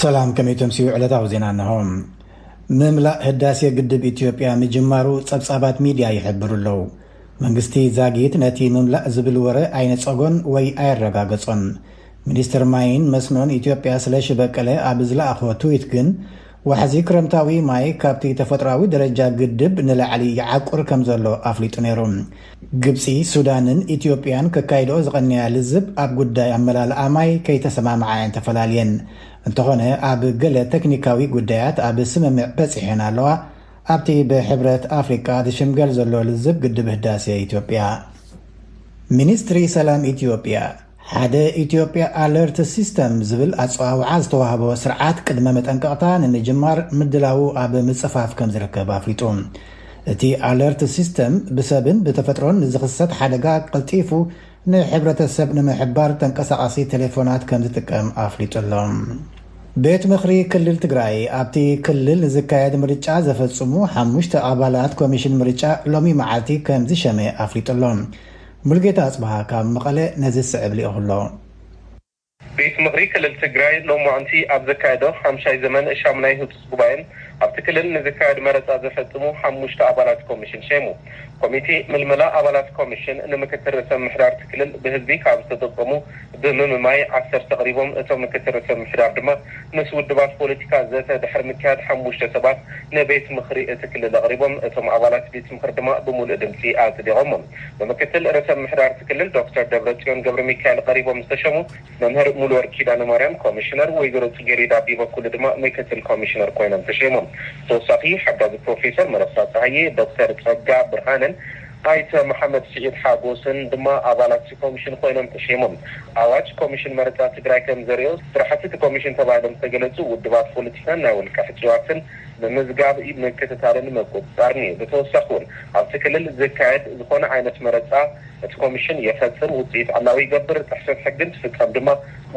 ሰላም፣ ከመይ ተምስዩ? ዕለታዊ ዜና እንሆ። ምምላእ ህዳሴ ግድብ ኢትዮጵያ ምጅማሩ ጸብጻባት ሚድያ ይሕብሩ ኣለዉ። መንግስቲ ዛጊት ነቲ ምምላእ ዝብል ወረ ኣይነጸጎን ወይ ኣየረጋገጾን። ሚኒስትር ማይን መስኖን ኢትዮጵያ ስለሺ በቀለ ኣብ ዝለኣኾ ትዊት ግን፣ ዋሕዚ ክረምታዊ ማይ ካብቲ ተፈጥሮኣዊ ደረጃ ግድብ ንላዕሊ ይዓቁር ከም ዘሎ ኣፍሊጡ ነይሩ። ግብጺ፣ ሱዳንን ኢትዮጵያን ከካይድኦ ዝቐነያ ልዝብ ኣብ ጉዳይ ኣመላልኣ ማይ ከይተሰማምዓ እየን ተፈላልየን። እንተኾነ ኣብ ገለ ቴክኒካዊ ጉዳያት ኣብ ስምምዕ በጺሐን ኣለዋ። ኣብቲ ብሕብረት ኣፍሪቃ ዝሽምገል ዘሎ ልዝብ ግድብ ህዳሴ ኢትዮጵያ። ሚኒስትሪ ሰላም ኢትዮጵያ ሓደ ኢትዮጵያ ኣለርት ሲስተም ዝብል ኣጸዋውዓ ዝተዋህቦ ስርዓት ቅድመ መጠንቀቕታ ንምጅማር ምድላዉ ኣብ ምጽፋፍ ከም ዝርከብ ኣፍሊጡ። እቲ ኣለርት ሲስተም ብሰብን ብተፈጥሮን ንዝኽሰት ሓደጋ ቀልጢፉ ንሕብረተሰብ ንምሕባር ተንቀሳቓሲ ቴሌፎናት ከም ዝጥቀም ኣፍሊጡ ኣሎ። ቤት ምኽሪ ክልል ትግራይ ኣብቲ ክልል ንዝካየድ ምርጫ ዘፈጽሙ ሓሙሽተ ኣባላት ኮሚሽን ምርጫ ሎሚ መዓልቲ ከም ዝሸመ ኣፍሊጡ ኣሎ። ሙልጌታ ኣጽብሃ ካብ መቐለ ነዚ ዝስዕብ ልኢኹ ኣሎ። ቤት ምኽሪ ክልል ትግራይ ሎማዕንቲ ኣብ ዘካየዶ ሓምሻይ ዘመን ሻምናይ ህጹጽ ጉባኤን ኣብቲ ክልል ንዝካየድ መረጻ ዘፈጽሙ ሓሙሽተ ኣባላት ኮሚሽን ሸይሙ። ኮሚቴ ምልመላ ኣባላት ኮሚሽን ንምክትል ርእሰ ምምሕዳር እቲ ክልል ብህዝቢ ካብ ዝተጠቆሙ ብምምማይ ዓሰርተ ኣቕሪቦም። እቶም ምክትል ርእሰ ምምሕዳር ድማ ምስ ውድባት ፖለቲካ ዘተ ድሕሪ ምክያድ ሓሙሽተ ሰባት ንቤት ምኽሪ እቲ ክልል ኣቕሪቦም። እቶም ኣባላት ቤት ምኽሪ ድማ ብምሉእ ድምፂ ኣጽዲቖሞ። ብምክትል ርእሰ ምምሕዳር እቲ ክልል ዶክተር ደብረጽዮን ገብረ ሚካኤል ቀሪቦም ዝተሸሙ መምህር ሙሉወርቅ ኪዳነ ማርያም ኮሚሽነር፣ ወይዘሮ ጽጌሬዳ ቢበኩሉ ድማ ምክትል ኮሚሽነር ኮይኖም ተሸይሞም። ተወሳኺ ሓጋዚ ፕሮፌሰር መረሳ ጸሃየ፣ ዶክተር ጸጋ ብርሃንን ኣይተ መሓመድ ስዒድ ሓጎስን ድማ ኣባላት እቲ ኮሚሽን ኮይኖም ተሸይሞም። ኣዋጅ ኮሚሽን መረጻ ትግራይ ከም ዘርእዮ፣ ስራሕቲ እቲ ኮሚሽን ተባሂሎም ዝተገለጹ ውድባት ፖለቲካን ናይ ውልቀ ሕጹያትን ምምዝጋብ፣ ምክትታልን ምቁጽጻርን እዩ። ብተወሳኺ እውን ኣብቲ ክልል ዝካየድ ዝኾነ ዓይነት መረጻ እቲ ኮሚሽን የፈጽም፣ ውጽኢት ዕላዊ ይገብር፣ ጥሕሰት ሕግን ትፍጸም ድማ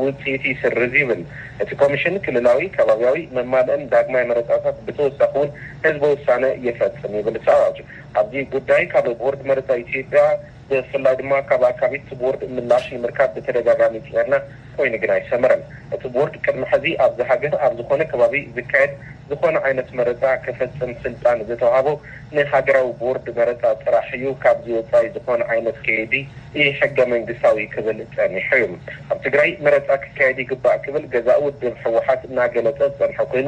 ውጽኢት ይስርዝ ይብል። እቲ ኮሚሽን ክልላዊ፣ ከባብያዊ፣ መማልእን ዳግማይ መረጻታት ብተወሳኺ እውን ህዝበ ውሳነ ይፈጽም ይብል እቲ ኣዋጅ። ኣብዚ ጉዳይ ካብ ቦርድ መረጻ ኢትዮጵያ ብፍላይ ድማ ካብ ኣካቢት ቦርድ ምላሽ ንምርካብ ብተደጋጋሚ ጸርና ኮይኑ ግን ኣይሰመረን። እቲ ቦርድ ቅድሚ ሕዚ ኣብዚ ሃገር ኣብ ዝኾነ ከባቢ ዝካየድ ዝኾነ ዓይነት መረጻ ክፈጽም ስልጣን ዝተዋሃቦ ንሃገራዊ ቦርድ መረጻ ጥራሕ እዩ። ካብዚ ወጻኢ ዝኾነ ዓይነት ከይዲ ኢ ሕገ መንግስታዊ ክብል ጸኒሑ እዩ። ኣብ ትግራይ መረጻ ክካየድ ይግባእ ክብል ገዛኢ ውድብ ህወሓት እናገለጸ ዝጸንሐ ኮይኑ፣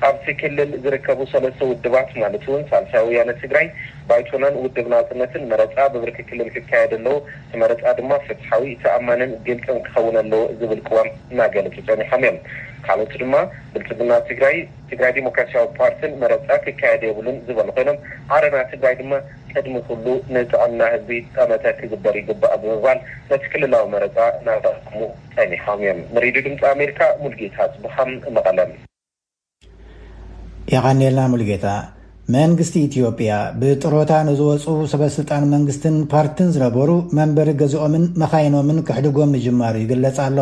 ኣብቲ ክልል ዝርከቡ ሰለስተ ውድባት ማለት እውን ሳልሳይ ወያነ ትግራይ፣ ባይቶናን ውድብ ናጽነትን መረጻ ብብርኪ ክልል ክካየድ ኣለዎ፣ እቲ መረጻ ድማ ፍትሓዊ፣ ተኣማንን ግልጽን ክኸውን ኣለዎ ዝብል ቅዋም እናገለጹ ጸኒሖም እዮም። ካልኦት ድማ ብልጽግና ትግራይ፣ ትግራይ ዲሞክራሲያዊ ፓርቲን መረጻ ክካየድ የብሉን ዝበሉ ኮይኖም፣ ዓረና ትግራይ ድማ ቅድሚ ኩሉ ንጥዕና ህዝቢ ጠመተ ክግበር ይግባእ ብምባል ነቲ ክልላዊ መረጻ እናተቃወሙ ጸኒሖም እዮም። ንሬድዮ ድምፂ ኣሜሪካ ሙልጌታ ጽቡሃም መቐለም። የቐንየልና ሙልጌታ። መንግስቲ ኢትዮጵያ ብጥሮታ ንዝወፁ ሰበስልጣን መንግስትን ፓርትን ዝነበሩ መንበሪ ገዝኦምን መኻይኖምን ክሕድጎም ምጅማሩ ይግለጽ ኣሎ።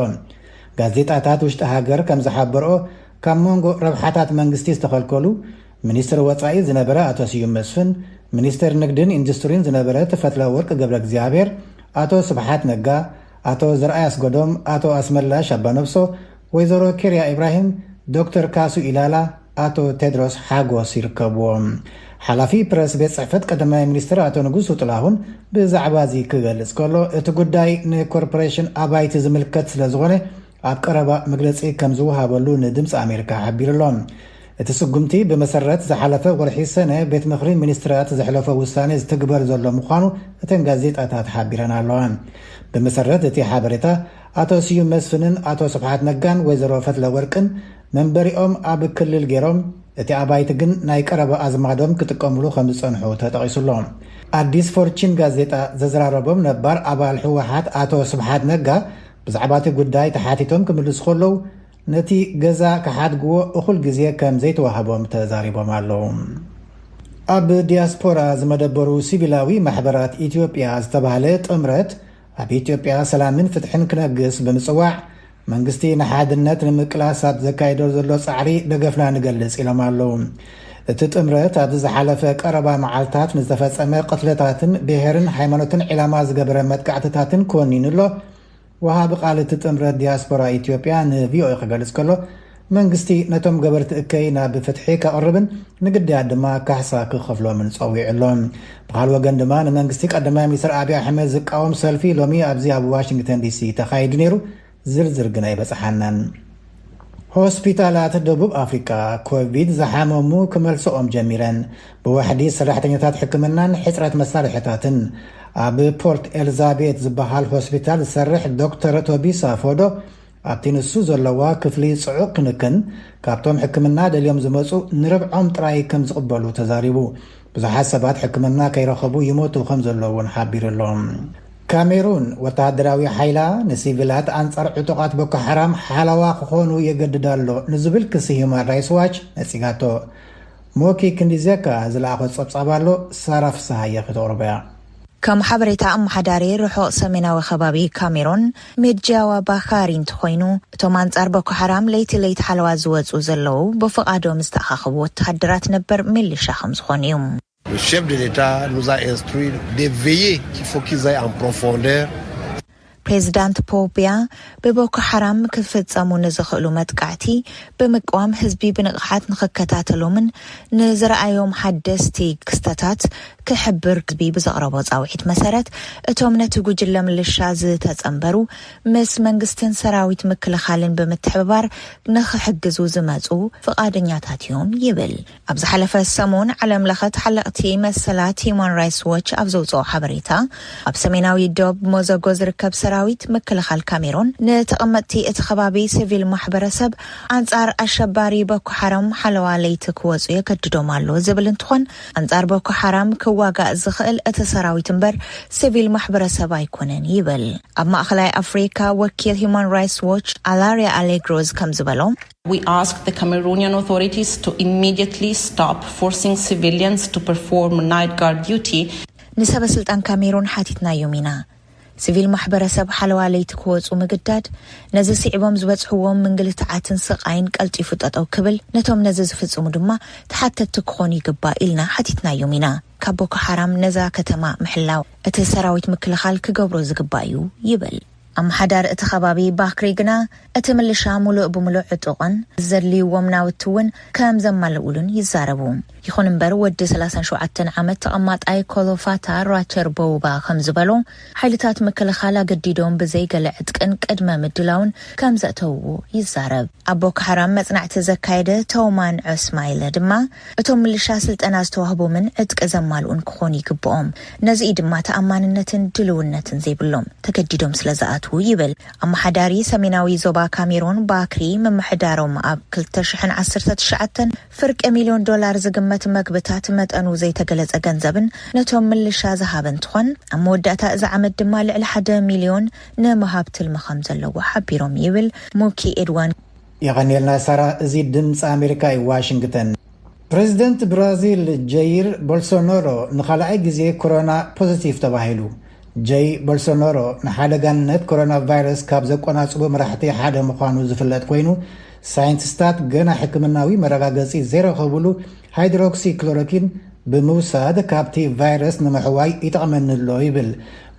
ጋዜጣታት ውሽጢ ሃገር ከም ዝሓበርኦ፣ ካብ መንጎ ረብሓታት መንግስቲ ዝተኸልከሉ ሚኒስትር ወጻኢ ዝነበረ ኣቶ ስዩም መስፍን፣ ሚኒስትር ንግድን ኢንዱስትሪን ዝነበረ ተፈትለ ወርቅ ገብረ እግዚኣብሔር፣ ኣቶ ስብሓት ነጋ፣ ኣቶ ዘርኣይ ኣስገዶም፣ ኣቶ ኣስመላሽ ኣባነብሶ፣ ወይዘሮ ኬርያ ኢብራሂም፣ ዶክተር ካሱ ኢላላ፣ ኣቶ ቴድሮስ ሓጎስ ይርከብዎም። ሓላፊ ፕረስ ቤት ጽሕፈት ቀዳማይ ሚኒስትር ኣቶ ንጉሱ ጥላሁን ብዛዕባ እዚ ክገልጽ ከሎ፣ እቲ ጉዳይ ንኮርፖሬሽን ኣባይቲ ዝምልከት ስለ ዝኾነ ኣብ ቀረባ መግለጺ ከም ዝወሃበሉ ንድምፂ ኣሜሪካ ሓቢሩ ኣሎ። እቲ ስጉምቲ ብመሰረት ዝሓለፈ ወርሒ ሰነ ቤት ምኽሪ ሚኒስትራት ዘሕለፎ ውሳኔ ዝትግበር ዘሎ ምዃኑ እተን ጋዜጣታት ሓቢረን ኣለዋ። ብመሰረት እቲ ሓበሬታ፣ ኣቶ ስዩም መስፍንን ኣቶ ስብሓት ነጋን ወይዘሮ ፈትለ ወርቅን መንበሪኦም ኣብ ክልል ገይሮም፣ እቲ ኣባይቲ ግን ናይ ቀረባ ኣዝማዶም ክጥቀምሉ ከም ዝጸንሑ ተጠቒሱ ኣሎ። ኣዲስ ፎርችን ጋዜጣ ዘዘራረቦም ነባር ኣባል ህወሓት ኣቶ ስብሓት ነጋ ብዛዕባ እቲ ጉዳይ ተሓቲቶም ክምልሱ ከለዉ፣ ነቲ ገዛ ክሓድግዎ እኹል ግዜ ከም ዘይተዋህቦም ተዛሪቦም ኣለዉ። ኣብ ዲያስፖራ ዝመደበሩ ሲቪላዊ ማሕበራት ኢትዮጵያ ዝተባህለ ጥምረት፣ ኣብ ኢትዮጵያ ሰላምን ፍትሕን ክነግስ ብምጽዋዕ፣ መንግስቲ ንሓድነት ንምቅላስ ኣብ ዘካይዶ ዘሎ ጻዕሪ ደገፍና ንገልጽ ኢሎም ኣለዉ። እቲ ጥምረት ኣብዚ ዝሓለፈ ቀረባ መዓልታት ንዝተፈጸመ ቅትለታትን ብሄርን ሃይማኖትን ዒላማ ዝገበረ መጥቃዕትታትን ኮኒኑ ኣሎ። ወሃቢ ቃል እቲ ጥምረት ዲያስፖራ ኢትዮጵያ ንቪኦኤ ክገልጽ ከሎ፣ መንግስቲ ነቶም ገበርቲ እከይ ናብ ፍትሒ ከቕርብን ንግዳያት ድማ ካሕሳ ክኸፍሎምን ጸዊዑ ኣሎ። ብኻል ወገን ድማ ንመንግስቲ ቀዳማይ ሚኒስትር ኣብይ ኣሕመድ ዝቃወም ሰልፊ ሎሚ ኣብዚ ኣብ ዋሽንግተን ዲሲ ተኻይዱ ነይሩ። ዝርዝር ግን ኣይበጽሓናን። ሆስፒታላት ደቡብ ኣፍሪካ ኮቪድ ዝሓመሙ ክመልስኦም ጀሚረን። ብዋሕዲ ሰራሕተኛታት ሕክምናን ሕፅረት መሳርሕታትን ኣብ ፖርት ኤልዛቤት ዝበሃል ሆስፒታል ዝሰርሕ ዶክተር ቶቢሳ ፎዶ ኣብቲ ንሱ ዘለዋ ክፍሊ ጽዑቕ ክንክን ካብቶም ሕክምና ደልዮም ዝመጹ ንርብዖም ጥራይ ከም ዝቕበሉ ተዛሪቡ። ብዙሓት ሰባት ሕክምና ከይረኸቡ ይሞቱ ከም ዘለዉ እውን ሓቢሩ ኣሎ። ካሜሩን ወተሃደራዊ ሓይላ ንሲቪላት ኣንጻር ዕጡቓት ቦኮ ሓራም ሓለዋ ክኾኑ የገድድ ኣሎ ንዝብል ክሲ ሂዩማን ራይትስ ዋች ነጺጋቶ። ሞኪ ክንዲዜካ ዝለኣኾ ጸብጻብ ኣሎ። ሳራ ፍስሃየ ክተቕርቦ እያ። ከም ሓበሬታ ኣመሓዳሪ ርሑቕ ሰሜናዊ ከባቢ ካሜሮን ሜድጃዋ ባኻሪ እንተኾይኑ፣ እቶም ኣንጻር ቦኮ ሓራም ለይቲ ለይቲ ሓለዋ ዝወጹ ዘለዉ ብፍቓዶም ዝተኣኻኸቡ ወተሃደራት ነበር ሚሊሻ ከም ዝኾኑ እዩ። Le chef de l'État nous a instruit de veiller qu'il faut qu'ils aillent en profondeur. ፕሬዚዳንት ፖው ቢያ ብቦኮ ሓራም ክፍጸሙ ንዝኽእሉ መጥቃዕቲ ብምቅዋም ህዝቢ ብንቕሓት ንኽከታተሎምን ንዝረኣዮም ሓደስቲ ክስተታት ክሕብር ህዝቢ ብዘቕረቦ ጻውዒት መሰረት፣ እቶም ነቲ ጉጅለ ምልሻ ዝተጸንበሩ ምስ መንግስትን ሰራዊት ምክልኻልን ብምትሕብባር ንኽሕግዙ ዝመጹ ፍቓደኛታት እዮም ይብል። ኣብ ዝሓለፈ ሰሙን ዓለም ለኸ ተሓለቕቲ መሰላት ሂዩማን ራይትስ ዎች ኣብ ዘውፅኦ ሓበሬታ፣ ኣብ ሰሜናዊ ዶብ ሞዘጎ ዝርከብ ሰራዊት ምክልኻል ካሜሮን ንተቐመጥቲ እቲ ከባቢ ሲቪል ማሕበረሰብ ኣንጻር ኣሸባሪ ቦኮ ሓራም ሓለዋ ለይቲ ክወፁ የገድዶም ኣሎ ዝብል እንትኾን፣ ኣንጻር ቦኮ ሓራም ክዋጋእ ዝኽእል እቲ ሰራዊት እምበር ሲቪል ማሕበረሰብ ኣይኮነን ይብል። ኣብ ማእኸላይ ኣፍሪካ ወኪል ሂዩማን ራይትስ ዎች ኣላሪያ ኣሌግሮዝ ከም ዝበሎ፣ We ask the Cameroonian authorities to immediately stop forcing civilians to perform night guard duty. ንሰበ ስልጣን ካሜሩን ሓቲትናዮም ኢና። ሲቪል ማሕበረሰብ ሓለዋ ለይቲ ክወፁ ምግዳድ፣ ነዚ ስዒቦም ዝበፅሕዎም ምንግልትዓትን ስቓይን ቀልጢፉ ጠጠው ክብል፣ ነቶም ነዚ ዝፍፅሙ ድማ ተሓተትቲ ክኾኑ ይግባእ ኢልና ሓቲትናዮም ኢና። ካብ ቦኮ ሓራም ነዛ ከተማ ምሕላው እቲ ሰራዊት ምክልኻል ክገብሮ ዝግባእ እዩ ይብል። ኣመሓዳሪ እቲ ከባቢ ባክሪ ግና፣ እቲ ምልሻ ሙሉእ ብሙሉእ ዕጡቕን ዘድልይዎም ናውቲ እውን ከም ዘማልኡሉን ይዛረቡ። ይኹን እምበር፣ ወዲ ሰላሳን ሸውዓተን ዓመት ተቐማጣይ ኮሎፋታ ራቸር ቦውባ ከም ዝበሎ፣ ሓይልታት ምክልኻል ኣገዲዶም ብዘይ ገለ ዕጥቅን ቅድመ ምድላውን ከም ዘእተውዎ ይዛረብ። ኣብ ቦኮ ሓራም መጽናዕቲ ዘካየደ ተውማን ዑስማይለ ድማ፣ እቶም ምልሻ ስልጠና ዝተዋህቦምን ዕጥቂ ዘማልኡን ክኾኑ ይግብኦም። ነዚ እዩ ድማ ተኣማንነትን ድልውነትን ዘይብሎም፣ ተገዲዶም ስለ ዝኣትዉ ይብል። ኣመሓዳሪ ሰሜናዊ ዞባ ካሜሮን ባክሪ፣ ምምሕዳሮም ኣብ ክልተ ሽሕን ዓሰርተ ትሽዓተን ፍርቂ ሚልዮን ዶላር ዝግመት መግብታት መጠኑ ዘይተገለጸ ገንዘብን ነቶም ምልሻ ዝሃበ እንትኾን፣ ኣብ መወዳእታ እዚ ዓመት ድማ ልዕሊ ሓደ ሚልዮን ንምሃብ ትልሚ ከም ዘለዎ ሓቢሮም ይብል ሙኪ ኤድዋን። የቐንየልና ሳራ። እዚ ድምፂ ኣሜሪካ እዩ፣ ዋሽንግተን። ፕሬዚደንት ብራዚል ጀይር ቦልሶናሮ ንኻልኣይ ግዜ ኮሮና ፖዚቲቭ ተባሂሉ። ጀይ ቦልሶናሮ ንሓደጋነት ኮሮና ቫይረስ ካብ ዘቆናጽቡ መራሕቲ ሓደ ምዃኑ ዝፍለጥ ኮይኑ፣ ሳይንቲስታት ገና ሕክምናዊ መረጋገጺ ዘይረኸብሉ ሃይድሮክሲክሎሮኪን ብምውሳድ ካብቲ ቫይረስ ንምሕዋይ ይጠቕመኒ ኣሎ ይብል።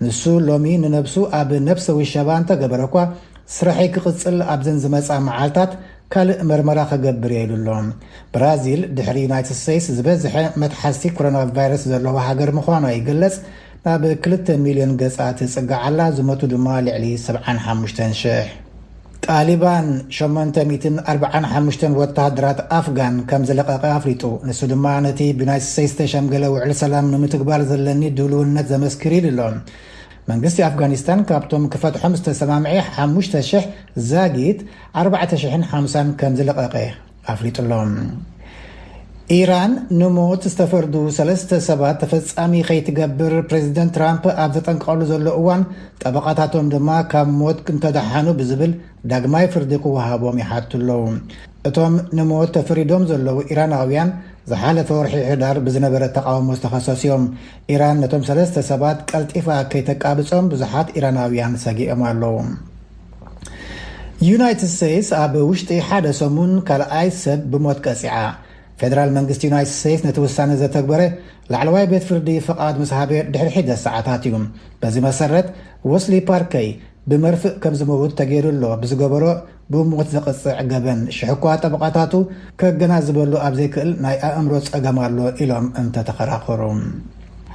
ንሱ ሎሚ ንነብሱ ኣብ ነብሰ ውሸባ እንተገበረ እኳ፣ ስራሐይ ክቕጽል ኣብዘን ዝመጻ መዓልታት ካልእ መርመራ ክገብር እየ ኢሉ ኣሎ። ብራዚል ድሕሪ ዩናይትድ ስቴትስ ዝበዝሐ መትሓዝቲ ኮሮና ቫይረስ ዘለዋ ሃገር ምዃና ይግለጽ። ናብ ክልተ ሚልዮን ገጻ ትጽጋዕ ኣላ፣ ዝሞቱ ድማ ልዕሊ ሰብዓን ሓሙሽተን ሽሕ። ጣሊባን ሸሞንተ ሚእትን ኣርባዓን ሓሙሽተን ወተሃደራት ኣፍጋን ከም ዝለቐቐ ኣፍሊጡ። ንሱ ድማ ነቲ ብዩናይትድ ስቴትስ ዝተሸምገለ ውዕል ሰላም ንምትግባር ዘለኒ ድልውነት ዘመስክር ኢሉ ኣሎ። መንግስቲ ኣፍጋኒስታን ካብቶም ክፈትሖም ዝተሰማምዐ ሓሙሽተ ሽሕ ዛጊት ኣርባዕተ ሽሕን ሓምሳን ከም ዝለቐቐ ኣፍሊጡ ኣሎ። ኢራን ንሞት ዝተፈርዱ ሰለስተ ሰባት ተፈጻሚ ከይትገብር ፕሬዚደንት ትራምፕ ኣብ ዘጠንቀቐሉ ዘሎ እዋን፣ ጠበቓታቶም ድማ ካብ ሞት እንተደሓኑ ብዝብል ዳግማይ ፍርዲ ክወሃቦም ይሓቱ ኣለዉ። እቶም ንሞት ተፈሪዶም ዘለዉ ኢራናውያን ዝሓለፈ ወርሒ ሕዳር ብዝነበረ ተቓውሞ ዝተኸሰሱ እዮም። ኢራን ነቶም ሰለስተ ሰባት ቀልጢፋ ከይተቃብጾም ብዙሓት ኢራናውያን ሰጊኦም ኣለዉ። ዩናይትድ ስቴትስ ኣብ ውሽጢ ሓደ ሰሙን ካልኣይ ሰብ ብሞት ቀጺዓ። ፌደራል መንግስቲ ዩናይትድ ስቴትስ ነቲ ውሳነ ዘተግበረ ላዕለዋይ ቤት ፍርዲ ፍቓድ ምስ ሃበ ድሕሪ ሒደት ሰዓታት እዩ። በዚ መሰረት፣ ወስሊ ፓርከይ ብመርፍእ ከም ዝመውት ተገይሩ ኣሎ። ብዝገበሮ ብሞት ዘቕጽዕ ገበን፣ ሽሕኳ ጠበቓታቱ ከገናዝበሉ ኣብ ዘይክእል ናይ ኣእምሮ ጸገም ኣሎ ኢሎም እንተተኸራኸሩ።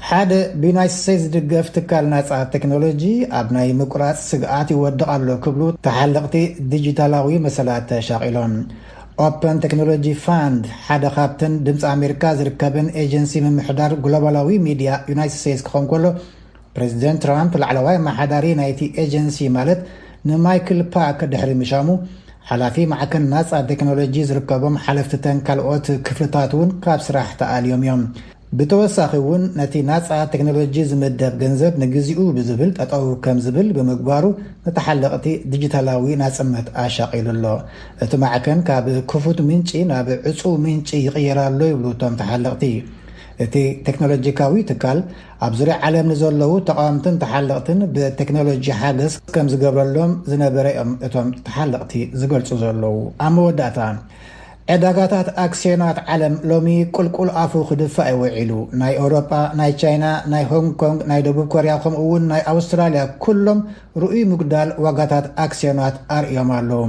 ሓደ ብዩናይትድ ስቴትስ ዝድገፍ ትካል ናጻ ቴክኖሎጂ ኣብ ናይ ምቁራጽ ስግኣት ይወድቕ ኣሎ ክብሉ ተሓለቕቲ ዲጂታላዊ መሰላት ተሻቒሎም። ኦፐን ቴክኖሎጂ ፋንድ ሓደ ካብተን ድምፂ ኣሜሪካ ዝርከበን ኤጀንሲ ምምሕዳር ግሎባላዊ ሚድያ ዩናይትድ ስቴትስ ክኸውን ከሎ፣ ፕሬዚደንት ትራምፕ ላዕለዋይ ኣመሓዳሪ ናይቲ ኤጀንሲ ማለት ንማይክል ፓክ ድሕሪ ምሻሙ፣ ሓላፊ ማዕከን ናጻ ቴክኖሎጂ ዝርከቦም ሓለፍትተን ካልኦት ክፍልታት እውን ካብ ስራሕ ተኣልዮም እዮም። ብተወሳኺ እውን ነቲ ናጻ ቴክኖሎጂ ዝምደብ ገንዘብ ንግዚኡ ብዝብል ጠጠው ከም ዝብል ብምግባሩ፣ ንተሓለቕቲ ዲጂታላዊ ናጽነት ኣሻቒሉ ኣሎ። እቲ ማዕከን ካብ ክፉት ምንጪ ናብ ዕጹው ምንጪ ይቕየር ኣሎ ይብሉ እቶም ተሓለቕቲ። እቲ ቴክኖሎጂካዊ ትካል ኣብ ዙርያ ዓለም ንዘለዉ ተቓወምትን ተሓለቕትን ብቴክኖሎጂ ሓገዝ ከም ዝገብረሎም ዝነበረ እዮም እቶም ተሓለቕቲ ዝገልጹ ዘለዉ። ኣብ መወዳእታ፣ ዕዳጋታት ኣክስዮናት ዓለም ሎሚ ቁልቁል ኣፉ ክድፋእ እዩ ውዒሉ። ናይ ኤውሮጳ፣ ናይ ቻይና፣ ናይ ሆንግ ኮንግ፣ ናይ ደቡብ ኮርያ፣ ከምኡ እውን ናይ ኣውስትራልያ ኩሎም ርኡይ ምጉዳል ዋጋታት ኣክስዮናት ኣርእዮም ኣለዉ።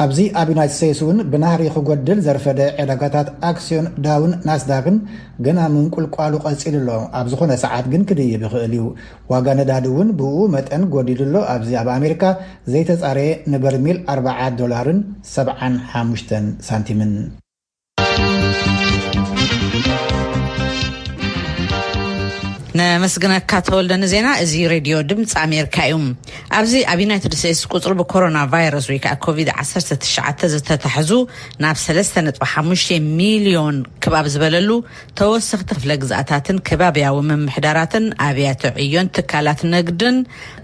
ኣብዚ ኣብ ዩናይትድ ስቴትስ እውን ብናህሪ ክጎድል ዘርፈደ ዕዳጋታት ኣክስዮን ዳውን ናስዳክን ገና ምንቁልቋሉ ቀጺሉ ኣሎ። ኣብ ዝኾነ ሰዓት ግን ክድይብ ይኽእል እዩ። ዋጋ ነዳዲ እውን ብኡ መጠን ጎዲሉ ኣሎ። ኣብዚ ኣብ ኣሜሪካ ዘይተጻረየ ንበርሚል ኣርብዓ ዶላርን ሰብዓን ሓሙሽተን ሳንቲምን። ነመስግነካ ተወልደ ንዜና። እዚ ሬድዮ ድምፂ ኣሜሪካ እዩ። ኣብዚ ኣብ ዩናይትድ ስቴትስ ቁፅሪ ብኮሮና ቫይረስ ወይ ከዓ ኮቪድ ዓሰርተ ትሽዓተ ዝተታሕዙ ናብ ሰለስተ ነጥቢ ሓሙሽተ ሚልዮን ክባብ ዝበለሉ ተወሰኽቲ ክፍለ ግዝኣታትን ከባብያዊ ምምሕዳራትን ኣብያተ ዕዮን ትካላት ንግድን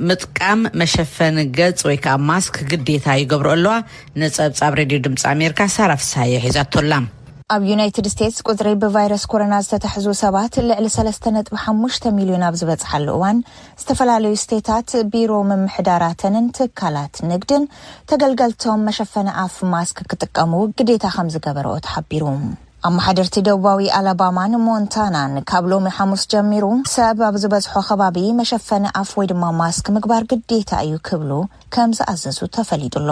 ምጥቃም መሸፈኒ ገጽ ወይ ከዓ ማስክ ግዴታ ይገብሩ ኣለዋ። ንጸብጻብ ሬድዮ ድምፂ ኣሜሪካ ሳራ ፍስሃየ ሒዛቶላ። ኣብ ዩናይትድ ስቴትስ ቁፅሪ ብቫይረስ ኮሮና ዝተታሕዙ ሰባት ልዕሊ ሰለስተ ነጥቢ ሓሙሽተ ሚልዮን ኣብ ዝበፅሓሉ እዋን፣ ዝተፈላለዩ ስቴታት ቢሮ ምምሕዳራተንን ትካላት ንግድን ተገልገልቶም መሸፈኒ ኣፍ ማስክ ክጥቀሙ ግዴታ ከም ዝገበረኦ ተሓቢሩ። ኣመሓደርቲ ደቡባዊ ኣላባማን ሞንታናን ካብ ሎሚ ሓሙስ ጀሚሩ ሰብ ኣብ ዝበዝሖ ከባቢ መሸፈኒ ኣፍ ወይ ድማ ማስክ ምግባር ግዴታ እዩ ክብሉ ከም ዝኣዘዙ ተፈሊጡ ኣሎ።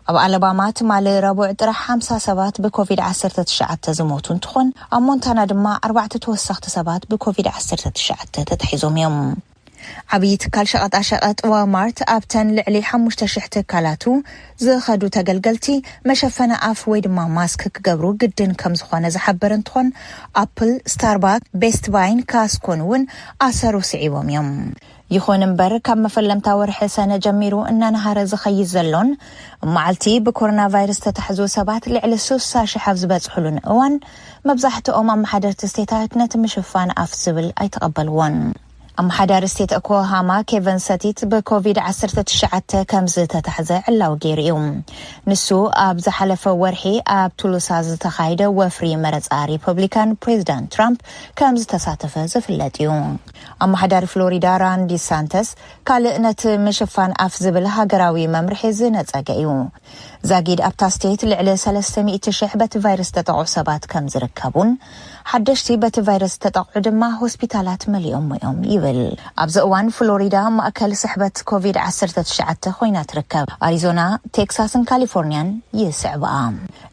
ኣብ ኣላባማ ትማሊ ረቡዕ ጥራሕ ሓምሳ ሰባት ብኮቪድ ዓሰርተ ትሽዓተ ዝሞቱ እንትኾን፣ ኣብ ሞንታና ድማ ኣርባዕተ ተወሰኽቲ ሰባት ብኮቪድ ዓሰርተ ትሽዓተ ተታሒዞም እዮም። ዓብዪ ትካል ሸቐጣሸቐጥ ዋልማርት ኣብተን ልዕሊ ሓሙሽተ ሽሕ ትካላቱ ዝኸዱ ተገልገልቲ መሸፈኒ ኣፍ ወይ ድማ ማስክ ክገብሩ ግድን ከም ዝኾነ ዝሓበረ እንትኾን፣ ኣፕል፣ ስታርባክ፣ ቤስት ባይን ካስኮን እውን ኣሰሩ ስዒቦም እዮም። ይኹን እምበር፣ ካብ መፈለምታ ወርሒ ሰነ ጀሚሩ እናነሃረ ዝኸይድ ዘሎን መዓልቲ ብኮሮና ቫይረስ ዝተታሕዙ ሰባት ልዕሊ ስሳ ሽሕ ኣብ ዝበፅሕሉን እዋን፣ መብዛሕትኦም ኣመሓደርቲ ስቴታት ነቲ ምሽፋን ኣፍ ዝብል ኣይተቐበልዎን። ኣመሓዳሪ ስቴት ኦክላሃማ ኬቨን ሰቲት ብኮቪድ ዓሰርተ ትሽዓተ ከም ዝተታሕዘ ዕላዊ ገይሩ እዩ። ንሱ ኣብ ዝሓለፈ ወርሒ ኣብ ቱሉሳ ዝተኻየደ ወፍሪ መረፃ ሪፐብሊካን ፕሬዚዳንት ትራምፕ ከም ዝተሳተፈ ዝፍለጥ እዩ። ኣመሓዳሪ ፍሎሪዳ ራን ዲሳንተስ ካልእ ነቲ ምሽፋን ኣፍ ዝብል ሃገራዊ መምርሒ ዝነጸገ እዩ። ዛጊድ ኣብታ ስቴት ልዕሊ ሰለስተ ሚእቲ ሽሕ በቲ ቫይረስ ዝተጠቕዑ ሰባት ከም ዝርከቡን ሓደሽቲ በቲ ቫይረስ ዝተጠቕዑ ድማ ሆስፒታላት መሊኦም እዮም ይብል። ኣብዚ እዋን ፍሎሪዳ ማእከል ስሕበት ኮቪድ ዓሰርተ ትሽዓተ ኮይና ትርከብ። ኣሪዞና፣ ቴክሳስን ካሊፎርኒያን ይስዕባ።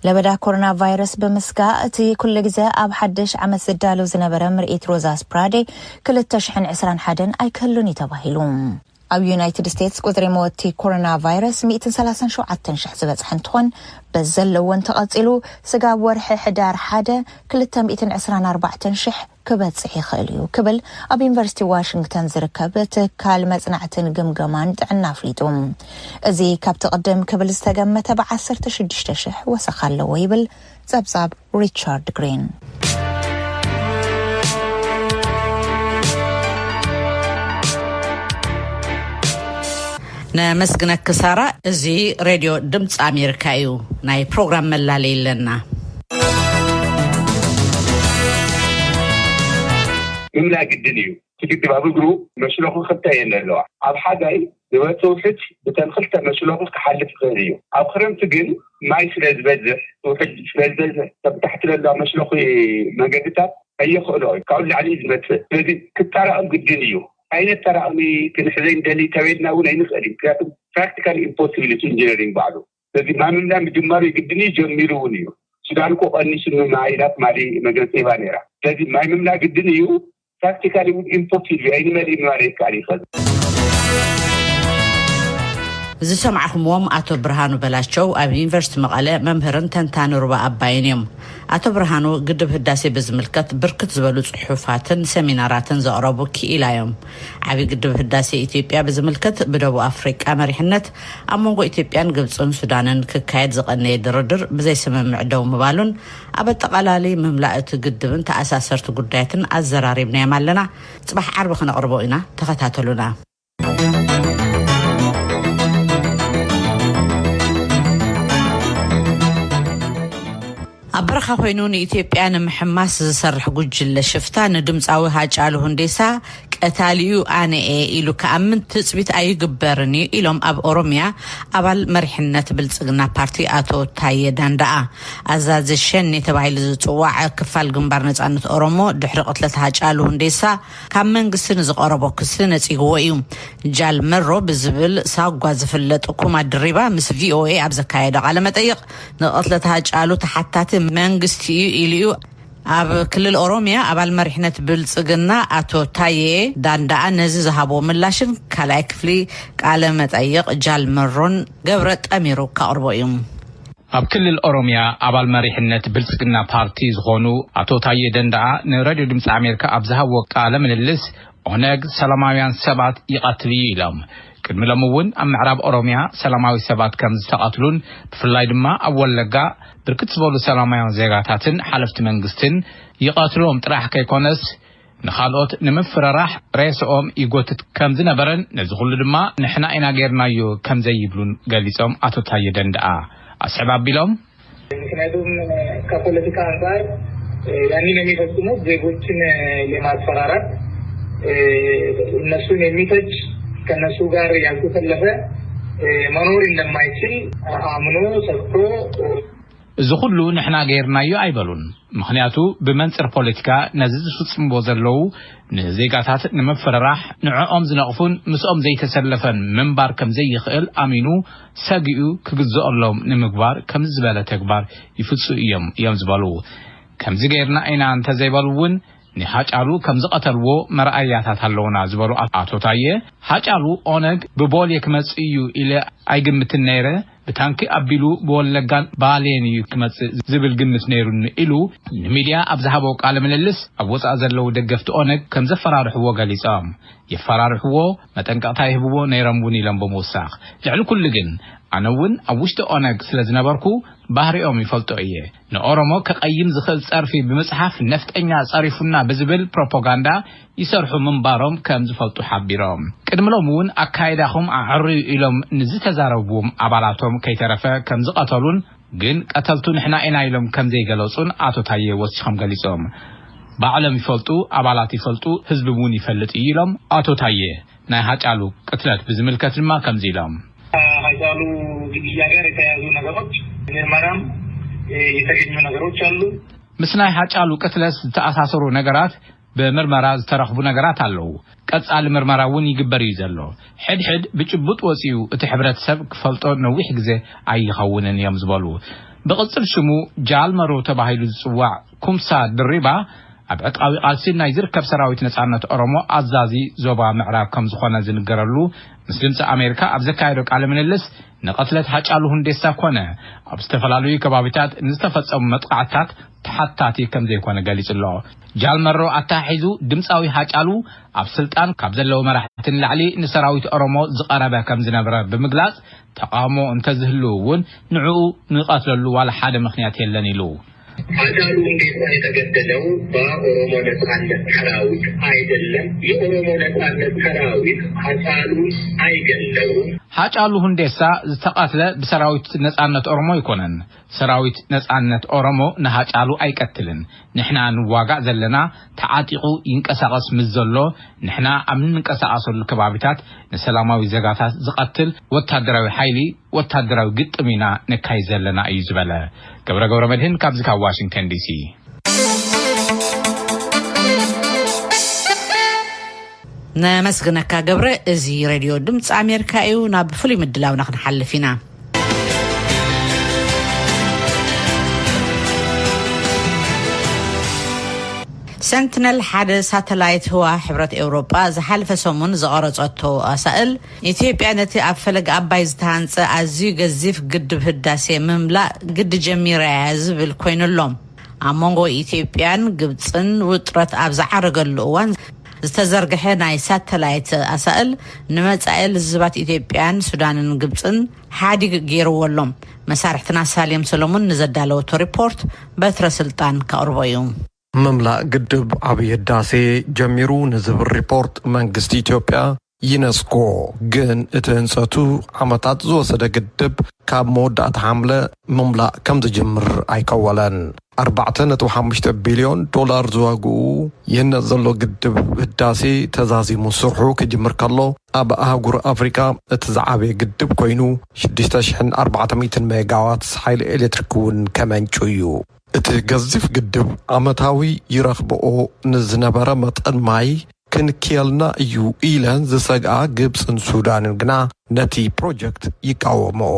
ለበዳ ኮሮና ቫይረስ ብምስጋእ፣ እቲ ኩሉ ግዜ ኣብ ሓድሽ ዓመት ዝዳሎ ዝነበረ ምርኢት ሮዛስ ፕራዴ ክልተ ሽሕን ዕስራን ሓደን ኣይክህሉን እዩ ተባሂሉ። ኣብ ዩናይትድ ስቴትስ ቁጽሪ መወቲ ኮሮና ቫይረስ ሚእትን ሰላሳን ሸውዓተን ሽሕ ዝበጽሐ እንትኾን፣ በዚ ዘለዎ እንተቐጺሉ፣ ስጋብ ወርሒ ሕዳር ሓደ ክልተ ሚእትን ዕስራን ኣርባዕተን ሽሕ ክበጽሕ ይኽእል እዩ ክብል ኣብ ዩኒቨርሲቲ ዋሽንግተን ዝርከብ ትካል መጽናዕትን ግምገማን ጥዕና ኣፍሊጡ። እዚ ካብቲ ቅድም ክብል ዝተገመተ ብዓሰርተ ሽዱሽተ ሽሕ ወሰኽ ኣለዎ ይብል ጸብጻብ ሪቻርድ ግሪን። ነመስግነኪ ሳራ። እዚ ሬድዮ ድምፂ ኣሜሪካ እዩ። ናይ ፕሮግራም መላለይ ኣለና። ምምላእ ግድን እዩ። ትግድብ ኣብ እግሩ መሽሎኺ ክልተ እየን ዘለዋ። ኣብ ሓጋይ ዝወጽእ ውሕጅ ብተን ክልተ መሽሎኺ ክሓልፍ ይኽእል እዩ። ኣብ ክረምቲ ግን ማይ ስለ ዝበዝሕ፣ ውሕጅ ስለ ዝበዝሕ፣ ተብ ታሕቲ ዘለዋ መሽሎኺ መንገድታት ከየኽእሎ እዩ። ካብኡ ንላዕሊ እዩ ዝመጽእ። ስለዚ ክጠራቐም ግድን እዩ። ዓይነት ተራእሚ ክንሕዘ እንደሊ ተበልና እውን ኣይንኽእል እዩ። ምክንያቱ ፕራክቲካል ኢምፖሲብል እቲ ኢንጂነሪንግ ባዕሉ። ስለዚ ማይ ምምላእ ምጅማሩ የግድን እዩ፣ ጀሚሩ እውን እዩ። ሱዳን እኮ ቀኒሱ ማይ ኢላት ማሊ መግለፂ ሂባ ነይራ። ስለዚ ማይ ምምላእ ግድን እዩ። ፕራክቲካሊ እውን ኢምፖሲብል እዩ፣ ኣይንመልእ ማለት ይከኣል ይኸል። ዝሰማዕኹምዎም ኣቶ ብርሃኑ በላቸው ኣብ ዩኒቨርሲቲ መቐለ መምህርን ተንታኒ ሩባ ኣባይን እዮም። ኣቶ ብርሃኑ ግድብ ህዳሴ ብዝምልከት ብርክት ዝበሉ ጽሑፋትን ሰሚናራትን ዘቕረቡ ክኢላ እዮም። ዓቢ ግድብ ህዳሴ ኢትዮጵያ ብዝምልከት ብደቡብ ኣፍሪቃ መሪሕነት ኣብ መንጎ ኢትዮጵያን ግብጽን ሱዳንን ክካየድ ዝቐነየ ድርድር ብዘይ ስምምዕ ደው ምባሉን ኣብ ኣጠቓላሊ ምምላእ እቲ ግድብን ተኣሳሰርቲ ጉዳያትን ኣዘራሪብናዮም ኣለና። ጽባሕ ዓርቢ ክነቕርቦ ኢና፣ ተኸታተሉና። ኣብ በረኻ ኮይኑ ንኢትዮጵያ ንምሕማስ ዝሰርሕ ጉጅለ ሽፍታ ንድምፃዊ ሃጫሉ ሁንዴሳ ቀታሊኡ ኣነ እየ ኢሉ ክኣምን ትፅቢት ኣይግበርን እዩ ኢሎም ኣብ ኦሮሚያ ኣባል መሪሕነት ብልፅግና ፓርቲ ኣቶ ታየ ዳንዳኣ። ኣዛዚ ሸኔ ተባሂሉ ዝፅዋዕ ክፋል ግንባር ነፃነት ኦሮሞ ድሕሪ ቅትለት ሃጫሉ ሁንዴሳ ካብ መንግስቲ ንዝቐረቦ ክሲ ነፂግዎ እዩ። ጃል መሮ ብዝብል ሳጓ ዝፍለጥ ኩማ ድሪባ ምስ ቪኦኤ ኣብ ዘካየዶ ቃለ መጠይቕ ንቕትለት ሃጫሉ ተሓታቲ መንግስቲ እዩ ኢሉ እዩ። ኣብ ክልል ኦሮሚያ ኣባል መሪሕነት ብልፅግና ኣቶ ታዬ ዳንዳኣ ነዚ ዝሃቦ ምላሽን ካልኣይ ክፍሊ ቃለ መጠይቕ ጃል መሮን ገብረ ጠሚሩ ከቕርቦ እዩ። ኣብ ክልል ኦሮሚያ ኣባል መሪሕነት ብልፅግና ፓርቲ ዝኾኑ ኣቶ ታዬ ደንዳኣ ንሬድዮ ድምፂ ኣሜሪካ ኣብ ዝሃብዎ ቃለ ምልልስ ኦነግ ሰላማውያን ሰባት ይቐትል እዩ ኢሎም። ቅድሚ ሎም እውን ኣብ ምዕራብ ኦሮሚያ ሰላማዊ ሰባት ከም ዝተቐትሉን ብፍላይ ድማ ኣብ ወለጋ ብርክት ዝበሉ ሰላማውያን ዜጋታትን ሓለፍቲ መንግስትን ይቐትሎም ጥራሕ ከይኮነስ ንኻልኦት ንምፍርራሕ ሬስኦም ይጎትት ከም ዝነበረን ነዚ ኩሉ ድማ ንሕና ኢና ጌርናዮ ከም ዘይብሉን ገሊጾም ኣቶ ታየ ደንደኣ ኣስዕብ ኣቢሎም። ምክንያቱም ከፖለቲካ አንጻር ያንን የሚፈጽሙት ዜጎችን ለማስፈራራት እነሱን የሚፈጅ ከነሱ ጋር ያልተሰለፈ መኖር እንደማይችል አምኖ ሰጥቶ እዚ ኩሉ ንሕና ገይርናዮ ኣይበሉን። ምኽንያቱ ብመንፅር ፖለቲካ ነዚ ዝፍፅምዎ ዘለዉ ንዜጋታት ንምፍርራሕ ንዕኦም ዝነቕፉን ምስኦም ዘይተሰለፈን ምንባር ከም ዘይኽእል ኣሚኑ ሰጊኡ ክግዘኦሎም ንምግባር ከምዚ ዝበለ ተግባር ይፍፁ እዮም እዮም ዝበሉ። ከምዚ ገይርና ኢና እንተዘይበሉ እውን ንሃጫሉ ከም ዝቐተልዎ መርኣያታት ኣለውና ዝበሉ ኣቶ ታየ፣ ሃጫሉ ኦነግ ብቦሌ ክመፅእ እዩ ኢለ ኣይግምትን ነይረ፣ ብታንኪ ኣቢሉ ብወለጋን ባሌን እዩ ክመፅእ ዝብል ግምት ነይሩኒ ኢሉ ንሚድያ ኣብ ዝሃቦ ቃለ ምልልስ ኣብ ወፃኢ ዘለዉ ደገፍቲ ኦነግ ከም ዘፈራርሕዎ ገሊፆም። የፈራርሕዎ፣ መጠንቀቕታ ይህብዎ ነይሮም እውን ኢሎም ብምውሳኽ ልዕሊ ኩሉ ግን ኣነ እውን ኣብ ውሽጢ ኦነግ ስለ ዝነበርኩ ባህሪኦም ይፈልጦ እየ። ንኦሮሞ ከቐይም ዝኽእል ጸርፊ ብምጽሓፍ ነፍጠኛ ጸሪፉና ብዝብል ፕሮፓጋንዳ ይሰርሑ ምንባሮም ከም ዝፈልጡ ሓቢሮም። ቅድሚ ሎም እውን ኣካይዳኹም ኣዕርዩ ኢሎም ንዝተዛረብዎም ኣባላቶም ከይተረፈ ከም ዝቐተሉን ግን ቀተልቱ ንሕና ኢና ኢሎም ከም ዘይገለጹን ኣቶ ታየ ወሲኾም ገሊጾም። ባዕሎም ይፈልጡ፣ ኣባላት ይፈልጡ፣ ህዝቢ እውን ይፈልጥ እዩ ኢሎም ኣቶ ታየ። ናይ ሃጫሉ ቅትለት ብዝምልከት ድማ ከምዚ ኢሎም። ሃጫሉ ግድያ ጋር የተያያዙ ነገሮች ምርመራም የተገኙ ነገሮች አሉ። ምስ ናይ ሃጫሉ ቅትለት ዝተኣሳሰሩ ነገራት ብምርመራ ዝተረኽቡ ነገራት ኣለዉ። ቀጻሊ ምርመራ እውን ይግበር እዩ ዘሎ። ሕድሕድ ብጭቡጥ ወጺኡ እቲ ሕብረተሰብ ክፈልጦ ነዊሕ ግዜ ኣይኸውንን እዮም ዝበሉ። ብቕጽል ሽሙ ጃል መሮ ተባሂሉ ዝጽዋዕ ኩምሳ ድሪባ ኣብ ዕጥቃዊ ቃልሲ ናይ ዝርከብ ሰራዊት ነጻነት ኦሮሞ ኣዛዚ ዞባ ምዕራብ ከም ዝኾነ ዝንገረሉ ምስ ድምፂ ኣሜሪካ ኣብ ዘካየዶ ቃለ ምልልስ ንቐትለት ሃጫሉ ሁንዴሳ ኮነ ኣብ ዝተፈላለዩ ከባቢታት ንዝተፈጸሙ መጥቃዕትታት ተሓታቲ ከም ዘይኮነ ገሊጹ ኣሎ። ጃል መሮ ኣተሓሒዙ ድምፃዊ ሃጫሉ ኣብ ስልጣን ካብ ዘለዉ መራሕቲ ንላዕሊ ንሰራዊት ኦሮሞ ዝቐረበ ከም ዝነበረ ብምግላጽ ተቓውሞ እንተዝህልው እውን ንዕኡ ንቐትለሉ ዋላ ሓደ ምኽንያት የለን ኢሉ። ሃጫሉ ሁንዴሳ የተገደለው በኦሮሞ ነጻነት ሰራዊት አይደለም። የኦሮሞ ነጻነት ሰራዊት ሃጫሉን አይገለውም። ሃጫሉ ሁንዴሳ ዝተቐትለ ብሰራዊት ነጻነት ኦሮሞ ኣይኮነን። ሰራዊት ነጻነት ኦሮሞ ንሃጫሉ ኣይቀትልን። ንሕና ንዋጋእ ዘለና ተዓጢቑ ይንቀሳቐስ ምስ ዘሎ ንሕና ኣብ እንንቀሳቐሰሉ ከባቢታት ንሰላማዊ ዜጋታት ዝቐትል ወታደራዊ ሓይሊ ወታደራዊ ግጥም ኢና ነካይድ ዘለና እዩ ዝበለ ገብረ ገብረ መድህን ካብዚ ካብ ዋሽንግተን ዲሲ። ነመስግነካ ገብረ። እዚ ሬድዮ ድምፂ ኣሜሪካ እዩ። ናብ ፍሉይ ምድላውና ክንሓልፍ ኢና። ሰንትነል ሓደ ሳተላይት ህዋ ሕብረት ኤውሮጳ ዝሓለፈ ሰሙን ዝቐረጸቶ ኣሳእል፣ ኢትዮጵያ ነቲ ኣብ ፈለግ ኣባይ ዝተሃንጸ ኣዝዩ ገዚፍ ግድብ ህዳሴ ምምላእ ግዲ ጀሚራያ ዝብል ኮይኑሎም። ኣብ መንጎ ኢትዮጵያን ግብጽን ውጥረት ኣብ ዝዓረገሉ እዋን ዝተዘርግሐ ናይ ሳተላይት ኣሳእል፣ ንመጻኢ ልዝባት ኢትዮጵያን ሱዳንን ግብጽን ሓዲግ ገይርዎ ኣሎ። መሳርሕትና ሳሌም ሰሎሞን ንዘዳለወቶ ሪፖርት በትረ ስልጣን ከቕርቦ እዩ። ምምላእ ግድብ ዓብዪ ህዳሴ ጀሚሩ ንዝብል ሪፖርት መንግስቲ ኢትዮጵያ፣ ዩኔስኮ፣ ግን እቲ ህንጸቱ ዓመታት ዝወሰደ ግድብ ካብ መወዳእታ ሓምለ ምምላእ ከም ዝጅምር ኣይከወለን። ኣርባዕተ ነጥቢ ሓሙሽተ ቢልዮን ዶላር ዝዋግኡ ይህነጽ ዘሎ ግድብ ህዳሴ ተዛዚሙ ስርሑ ክጅምር ከሎ፣ ኣብ ኣህጉር ኣፍሪቃ እቲ ዝዓበየ ግድብ ኮይኑ፣ ሽዱሽተ ሽሕን ኣርባዕተ ሚእትን ሜጋዋት ሓይሊ ኤሌክትሪክ እውን ከመንጩ እዩ። እቲ ገዚፍ ግድብ ዓመታዊ ይረኽብኦ ንዝነበረ መጠን ማይ ክንክየልና እዩ ኢለን ዝሰግኣ ግብጽን ሱዳንን ግና ነቲ ፕሮጀክት ይቃወምኦ።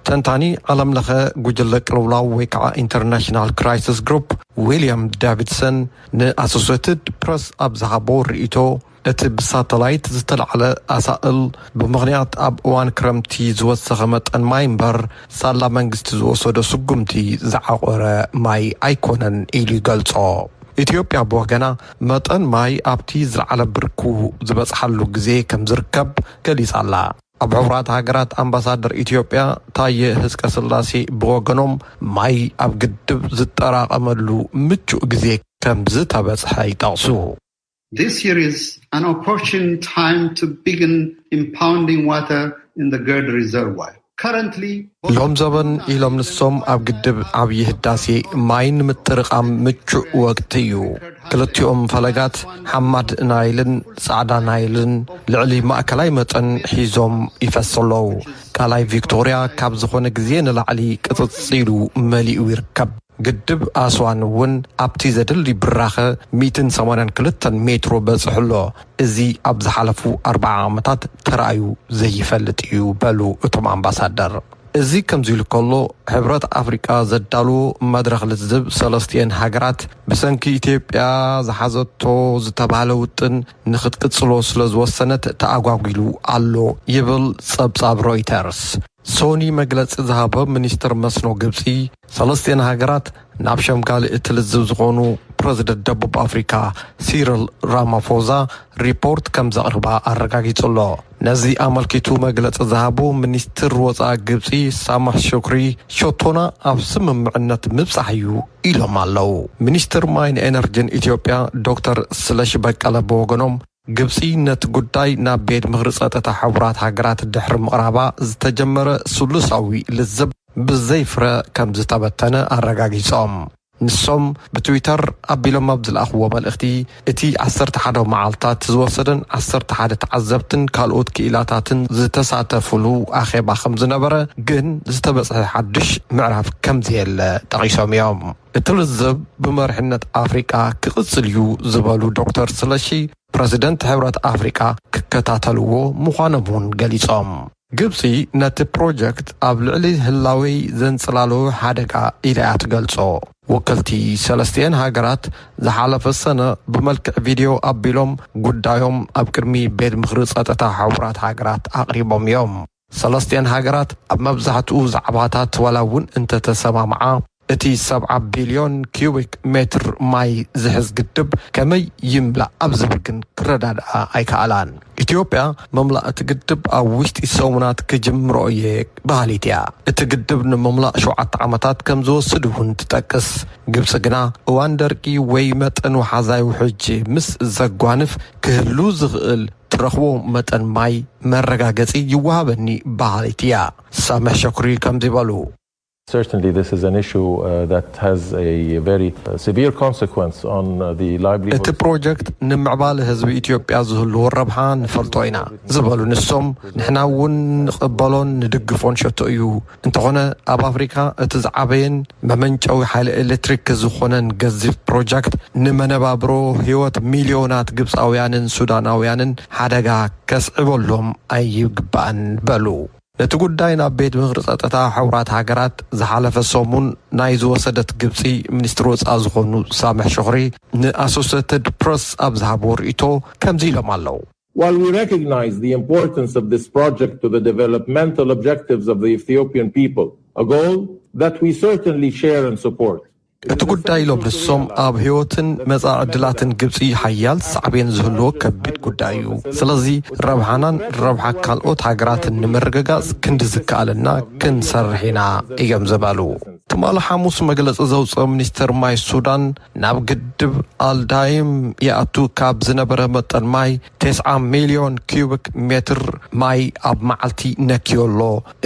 ተንታኒ ዓለምለኸ ጉጅለ ቅልውላው ወይ ከዓ ኢንተርናሽናል ክራይሲስ ግሩፕ ዊልያም ዳቪድሰን ንኣሶሴትድ ፕረስ ኣብ ዝሃቦ ርእይቶ፣ እቲ ብሳተላይት ዝተላዕለ ኣሳእል ብምኽንያት ኣብ እዋን ክረምቲ ዝወሰኸ መጠን ማይ እምበር ሳላ መንግስቲ ዝወሰዶ ስጉምቲ ዝዓቖረ ማይ ኣይኮነን ኢሉ ይገልጾ። ኢትዮጵያ ብወገና መጠን ማይ ኣብቲ ዝለዓለ ብርኩ ዝበጽሓሉ ግዜ ከም ዝርከብ ገሊጻ ኣላ። ኣብ ሕቡራት ሃገራት ኣምባሳደር ኢትዮጵያ ታየ ህዝቀስላሴ ብወገኖም ማይ ኣብ ግድብ ዝጠራቐመሉ ምቹእ ግዜ ከም ዝተበጽሐ ይጠቕሱ። This year is an opportune time to begin impounding water in the Gerd reservoir. Currently, ሎም ዘበን ኢሎም ንሶም ኣብ ግድብ ዓብዪ ህዳሴ ማይ ንምጥርቃም ምቹእ ወቅቲ እዩ። ክልቲኦም ፈለጋት ሓማድ ናይልን ጻዕዳ ናይልን ልዕሊ ማእከላይ መጠን ሒዞም ይፈሱ ኣለዉ። ቃላይ ቪክቶርያ ካብ ዝኾነ ግዜ ንላዕሊ ቅጽጽ ኢሉ መሊኡ ይርከብ። ግድብ ኣስዋን እውን ኣብቲ ዘድሊ ብራኸ ሚእትን ሰማንያን ክልተን ሜትሮ በጽሑ ኣሎ። እዚ ኣብ ዝሓለፉ ኣርብዓ ዓመታት ተራእዩ ዘይፈልጥ እዩ በሉ እቶም ኣምባሳደር። እዚ ከምዚ ኢሉ ከሎ፣ ሕብረት ኣፍሪቃ ዘዳልዎ መድረኽ ልዝብ ሰለስቲኤን ሃገራት ብሰንኪ ኢትዮጵያ ዝሓዘቶ ዝተባህለ ውጥን ንኽትቅጽሎ ስለ ዝወሰነት ተኣጓጒሉ ኣሎ ይብል ጸብጻብ ሮይተርስ። ሶኒ መግለጺ ዝሃበ ሚኒስትር መስኖ ግብጺ፣ ሰለስቲኤን ሃገራት ናብ ሸምጋሊ እቲ ልዝብ ዝኾኑ ፕረዚደንት ደቡብ ኣፍሪካ ሲሪል ራማፎዛ ሪፖርት ከም ዘቕርባ ኣረጋጊጹ ኣሎ። ነዚ ኣመልኪቱ መግለጺ ዝሃቡ ሚኒስትር ወጻኢ ግብጺ ሳማሕ ሹክሪ፣ ሸቶና ኣብ ስምምዕነት ምብጻሕ እዩ ኢሎም ኣለዉ። ሚኒስትር ማይን ኤነርጂን ኢትዮጵያ ዶክተር ስለሺ በቀለ ብወገኖም፣ ግብጺ ነቲ ጉዳይ ናብ ቤት ምኽሪ ጸጥታ ሕቡራት ሃገራት ድሕሪ ምቕራባ ዝተጀመረ ስሉሳዊ ልዝብ ብዘይ ፍረ ከም ዝተበተነ ኣረጋጊጾም። ንሶም ብትዊተር ኣቢሎም ኣብ ዝለኣኽዎ መልእኽቲ፣ እቲ ዓሰርተ ሓደ መዓልታት ዝወሰደን ዓሰርተ ሓደ ተዓዘብትን ካልኦት ክኢላታትን ዝተሳተፉሉ ኣኼባ ከም ዝነበረ፣ ግን ዝተበጽሐ ሓድሽ ምዕራፍ ከም ዘየለ ጠቒሶም እዮም። እቲ ልዝብ ብመሪሕነት ኣፍሪቃ ክቕጽል እዩ ዝበሉ ዶክተር ስለሺ፣ ፕረዚደንት ሕብረት ኣፍሪቃ ክከታተልዎ ምዃኖም እውን ገሊጾም። ግብጺ ነቲ ፕሮጀክት ኣብ ልዕሊ ህላወይ ዘንጽላሎ ሓደጋ ኢላ እያ ትገልጾ። ወከልቲ ሰለስቲኤን ሃገራት ዝሓለፈ ሰነ ብመልክዕ ቪድዮ ኣቢሎም ጉዳዮም ኣብ ቅድሚ ቤት ምኽሪ ጸጥታ ሕቡራት ሃገራት ኣቕሪቦም እዮም። ሰለስቲኤን ሃገራት ኣብ መብዛሕትኡ ዛዕባታት ዋላ እውን እንተተሰማምዓ፣ እቲ ሰብዓ ቢልዮን ኪዩቢክ ሜትር ማይ ዝሕዝ ግድብ ከመይ ይምላእ ኣብ ዝብል ግን ክረዳድኣ ኣይከኣላን። ኢትዮጵያ፣ መምላእ እቲ ግድብ ኣብ ውሽጢ ሰሙናት ክጅምሮ እየ በሃሊት እያ። እቲ ግድብ ንምምላእ ሸውዓተ ዓመታት ከም ዝወስድ እውን ትጠቅስ። ግብጺ ግና፣ እዋን ደርቂ ወይ መጠን ወሓዛይ ውሕጅ ምስ ዘጓንፍ ክህሉ ዝኽእል ትረኽቦ መጠን ማይ መረጋገጺ ይወሃበኒ በሃሊት እያ። ሳምሕ ሸኩሪ ከምዚ በሉ። Certainly, this is an issue uh, that has a very uh, severe consequence on uh, the livelihood. እቲ ፕሮጀክት ንምዕባለ ህዝቢ ኢትዮጵያ ዝህልዎ ረብሓ ንፈልጦ ኢና ዝበሉ ንሶም፣ ንሕና እውን ንቕበሎን ንድግፎን ሸቶ እዩ። እንተኾነ ኣብ ኣፍሪካ እቲ ዝዓበየን መመንጨዊ ሓይሊ ኤሌክትሪክ ዝኾነን ገዚፍ ፕሮጀክት ንመነባብሮ ህይወት ሚልዮናት ግብፃውያንን ሱዳናውያንን ሓደጋ ከስዕበሎም ኣይግባእን በሉ። ነቲ ጉዳይ ናብ ቤት ምኽሪ ጸጥታ ሕቡራት ሃገራት ዝሓለፈ ሰሙን ናይ ዝወሰደት ግብጺ፣ ሚኒስትሪ ወጻኢ ዝኾኑ ሳምሕ ሹኽሪ ንኣሶሴትድ ፕረስ ኣብ ዝሃብዎ ርእይቶ ከምዚ ኢሎም ኣለዉ። While we recognize the importance of this project to the developmental objectives of the Ethiopian people, a goal that we certainly share and support. እቲ ጉዳይ ኢሎም ንሶም ኣብ ህይወትን መጻኢ ዕድላትን ግብጺ ሓያል ሳዕቤን ዝህልዎ ከቢድ ጉዳይ እዩ። ስለዚ ረብሓናን ረብሓ ካልኦት ሃገራትን ንምርግጋጽ ክንዲ ዝከኣለና ክንሰርሕ ኢና እዮም ዝበሉ። ትማሊ ሓሙስ መግለጺ ዘውፅኦ ሚኒስትር ማይ ሱዳን ናብ ግድብ ኣልዳይም ይኣቱ ካብ ዝነበረ መጠን ማይ ተስዓ ሚልዮን ኪዩቢክ ሜትር ማይ ኣብ መዓልቲ ነክዮ ኣሎ።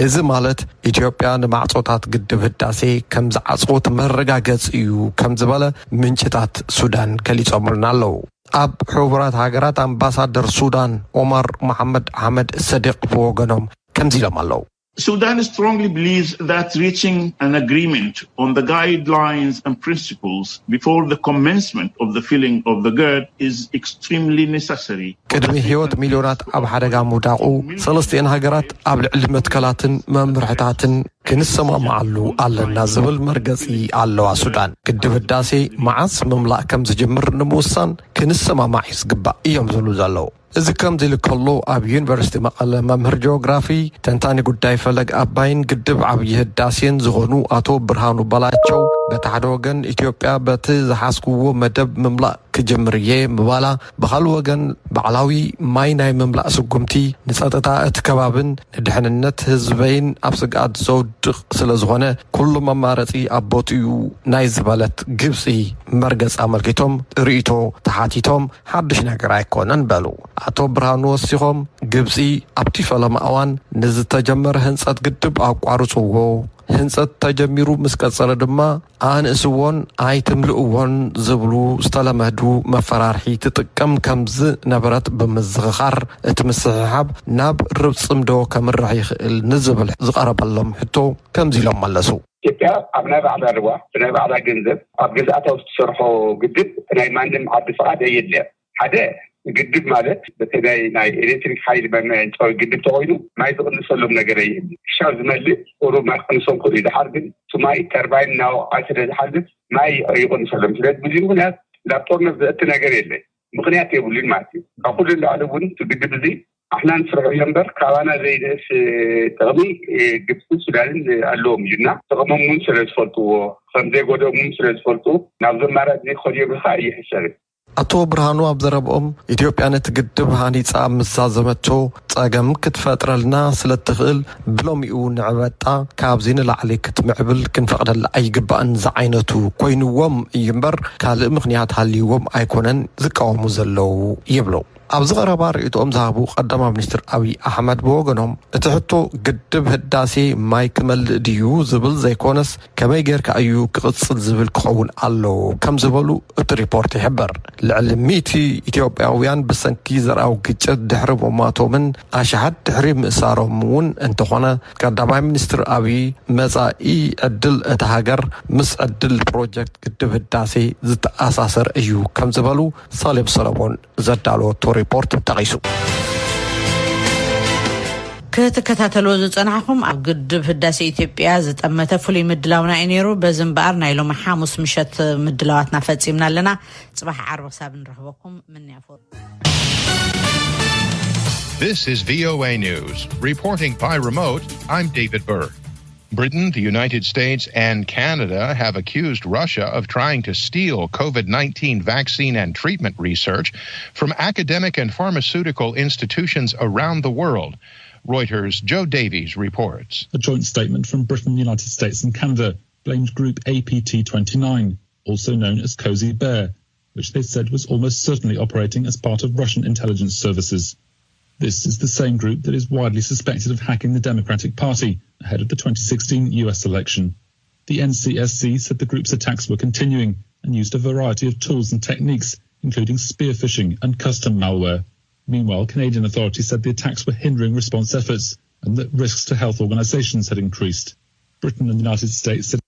እዚ ማለት ኢትዮጵያ ንማዕጾታት ግድብ ህዳሴ ከም ዝዓጽወት መረጋገጺ እዩ ከም ዝበለ ምንጭታት ሱዳን ገሊጾምልና ኣለዉ። ኣብ ሕቡራት ሃገራት ኣምባሳደር ሱዳን ኦማር መሓመድ ኣሕመድ ሰዲቕ ብወገኖም ከምዚ ኢሎም ኣለዉ። Sudan strongly believes that reaching an agreement on the guidelines and principles before the commencement of the filling of the GERD is extremely necessary. ቅድሚ ህይወት ሚልዮናት ኣብ ሓደጋ ምውዳቑ፣ ሰለስቲኤን ሃገራት ኣብ ልዕሊ መትከላትን መምርሕታትን ክንሰማማዓሉ ኣለና ዝብል መርገጺ ኣለዋ ሱዳን። ግድብ ህዳሴ መዓስ ምምላእ ከም ዝጅምር ንምውሳን ክንሰማማዕ እዩ ዝግባእ እዮም ዝብሉ ዘለዉ። እዚ ከምዚ ኢሉ ከሎ፣ ኣብ ዩኒቨርሲቲ መቐለ መምህር ጂኦግራፊ፣ ተንታኒ ጉዳይ ፈለግ ኣባይን ግድብ ዓብዪ ህዳሴን ዝኾኑ ኣቶ ብርሃኑ በላቸው፣ በቲ ሓደ ወገን ኢትዮጵያ በቲ ዝሓዝክዎ መደብ ምምላእ ክጅምር እየ ምባላ፣ ብኻልእ ወገን ባዕላዊ ማይ ናይ ምምላእ ስጉምቲ ንጸጥታ እቲ ከባብን ንድሕንነት ህዝበይን ኣብ ስግኣት ዘውድቕ ስለ ዝኾነ፣ ኩሉ መማረጺ ኣብ ቦትኡ ናይ ዝበለት ግብጺ መርገጽ ኣመልኪቶም ርእይቶ ተሓቲቶም፣ ሓድሽ ነገር ኣይኮነን በሉ። ኣቶ ብርሃኑ ወሲኾም፣ ግብጺ ኣብቲ ፈለማ እዋን ንዝተጀመረ ህንጸት ግድብ ኣቋርጽዎ፣ ህንጸት ተጀሚሩ ምስ ቀጸለ ድማ ኣንእስዎን ኣይትምልእዎን ዝብሉ ዝተለመዱ መፈራርሒ ትጥቀም ከም ዝነበረት ብምዝኽኻር፣ እቲ ምስሕሓብ ናብ ርብ ጽምዶ ከምርሕ ይኽእል ንዝብል ዝቐረበሎም ሕቶ ከምዚ ኢሎም መለሱ። ኢትዮጵያ ኣብ ናይ ባዕላ ርዋ፣ ብናይ ባዕላ ገንዘብ ኣብ ገዛእታ ውስጥ ትሰርሖ ግድብ ናይ ማንም ዓዲ ፍቓድ ኣየድልያን። ሓደ ግድብ ማለት በተለይ ናይ ኤሌክትሪክ ሓይሊ መመንጨዊ ግድብ ተኮይኑ ማይ ዝቕንሰሎም ነገር ኣየድልያን። ክሻብ ዝመልእ ቁሩብ ማይ ክቕንሶም ክእሉ እዩ። ድሓር ግን እቲ ማይ ተርባይን እናወቕዐ ስለ ዝሓልፍ ማይ ይቕንሰሎም። ስለዚ ብዙ ምክንያት ናብ ጦርነት ዘእቲ ነገር የለን። ምክንያት የብሉን ማለት እዩ። ካብ ኩሉ ንላዕሊ እውን እቲ ግድብ እዚ ኣሕና ንስርሖ እዮ እምበር ካባና ዘይንእስ ጥቕሚ ግብፅን ሱዳንን ኣለዎም እዩ እና ጥቕሞም እውን ስለ ዝፈልጥዎ ከም ዘይጎደኦም እውን ስለ ዝፈልጡ ናብዚ ኣማራፂ እዚ ክኸዱ እዮም ኢልካ ኣይሕሰብን። ኣቶ ብርሃኑ ኣብ ዘረብኦም፣ ኢትዮጵያ ነቲ ግድብ ሃኒፃ ምስ ዛዘመቶ ፀገም ክትፈጥረልና ስለ እትኽእል ብሎሚኡ ንዕበጣ ካብዚ ንላዕሊ ክትምዕብል ክንፈቕደላ ኣይግባእን ዝዓይነቱ ኮይንዎም እዩ እምበር ካልእ ምኽንያት ሃልይዎም ኣይኮነን ዝቃወሙ ዘለዉ ይብሉ። ኣብዚ ቀረባ ርእይቶኦም ዝሃቡ ቀዳማይ ሚኒስትር ኣብይ ኣሕመድ ብወገኖም፣ እቲ ሕቶ ግድብ ህዳሴ ማይ ክመልእ ድዩ ዝብል ዘይኮነስ ከመይ ጌርካ እዩ ክቕጽል ዝብል ክኸውን ኣለዎ ከም ዝበሉ እቲ ሪፖርት ይሕብር። ልዕሊ ሚእቲ ኢትዮጵያውያን ብሰንኪ ዘርኣዊ ግጭት ድሕሪ ምሟቶምን ኣሽሓት ድሕሪ ምእሳሮም እውን እንተኾነ፣ ቀዳማይ ሚኒስትር ኣብይ መጻኢ ዕድል እታ ሃገር ምስ ዕድል ፕሮጀክት ግድብ ህዳሴ ዝተኣሳሰር እዩ ከም ዝበሉ ሳሌም ሰሎሞን ዘዳለወቶ ሪፖርት ጠቒሱ። ክትከታተልዎ ዝጸናሕኹም ኣብ ግድብ ህዳሴ ኢትዮጵያ ዝጠመተ ፍሉይ ምድላውና እዩ ነይሩ። በዚ እምበኣር ናይ ሎሚ ሓሙስ ምሸት ምድላዋትና ፈጺምና ኣለና። ጽባሕ ዓርቢ ክሳብ ንረኽበኩም ምንያፎ። This is V O A News. Reporting by remote, I'm David Burr. Britain, the United States, and Canada have accused Russia of trying to steal COVID nineteen vaccine and treatment research from academic and pharmaceutical institutions around the world. Reuters' Joe Davies reports. A joint statement from Britain, the United States, and Canada blamed group A P T twenty-nine, also known as Cozy Bear, which they said was almost certainly operating as part of Russian intelligence services. This is the same group that is widely suspected of hacking the Democratic Party ahead of the twenty sixteen U S election. The N C S C said the group's attacks were continuing and used a variety of tools and techniques, including spear phishing and custom malware. Meanwhile, Canadian authorities said the attacks were hindering response efforts and that risks to health organisations had increased. Britain and the United States said